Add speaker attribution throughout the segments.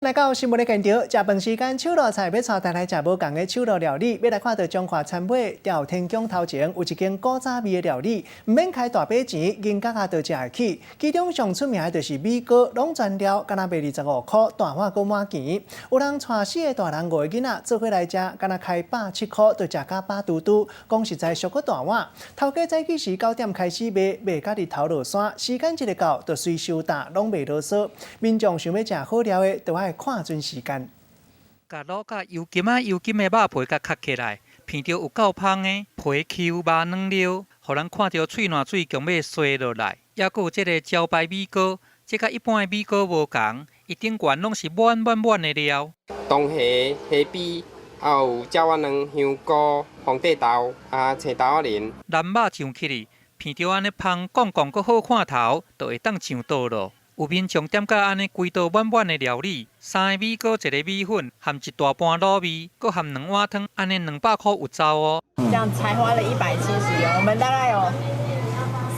Speaker 1: 來到新聞的現場，食飯時間，手路菜欲帶大家來食無仝的手路料理，欲來看著彰化田尾朝天宮頭前有一間古早味的料理，毋免開大筆錢，銀角仔就食會起。其中上出名的就是米糕，攏全料，干焦賣25箍，大碗閣滿錢。有人帶四个大人五个囡仔做伙來食，干焦開170箍就食甲飽嘟嘟。講實在俗閣大碗。頭家早起時9點開始賣，賣甲日頭落山，時間一个到，就隨收擔，攏袂囉嗦。民眾想欲食好料的，就愛看準時間。
Speaker 2: 共滷甲油金仔油金的肉皮共殼起來，闻著有夠芳的，皮 Q 肉軟溜，予人看著喙瀾水強欲踅落來。猶閣有這个招牌米糕，這佮一般的米糕無仝，伊頂懸攏是滿滿滿的料。
Speaker 3: 龍蝦、蝦米，還有鳥仔卵、香菇、皇帝豆、啊青豆仔仁。
Speaker 2: 南肉上起去，闻著按呢芳，講講閣好看頭，就會當上桌囉。有民眾點甲按呢規桌滿滿的料理，三個米糕，一个米粉，含一大盤滷味，閣含兩碗湯，按呢200箍有找哦。
Speaker 4: 這樣才花了170元，我們大概有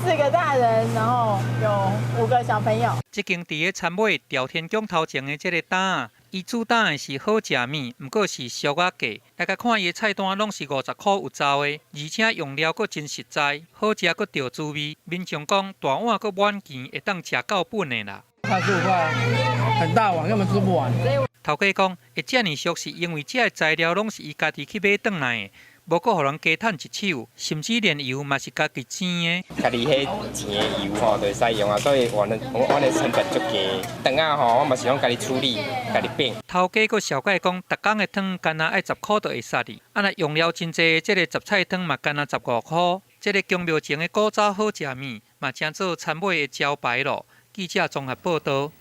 Speaker 4: 四個大人，然後有五個小朋友。
Speaker 2: 這間佇咧田尾朝天宮頭前的這个擔，伊主打的是好食物，毋過是俗仔價。來共看伊的菜單，攏是50箍有找的，而且用料閣真實在，好食閣著滋味。民眾講大碗閣滿錢，會當食夠本的啦。
Speaker 5: 35塊，很大碗，根本吃不完。
Speaker 2: 頭家講會遮爾俗，是因為這个材料攏是伊家己去買轉來的，無閣予人加趁一手，甚至連油嘛是家己煎的。
Speaker 3: 家己彼煎的油吼，就會使用啊，所以阮的成本足低。腸仔吼，我嘛是攏家己處理，家己變。
Speaker 2: 頭家閣紹介講，逐工的湯干焦愛10箍就會使哩。啊，若用料真濟，這个雜菜湯嘛干焦15箍。這个宮廟前的古早好食物嘛，成做田尾的招牌囉。記者綜合報導。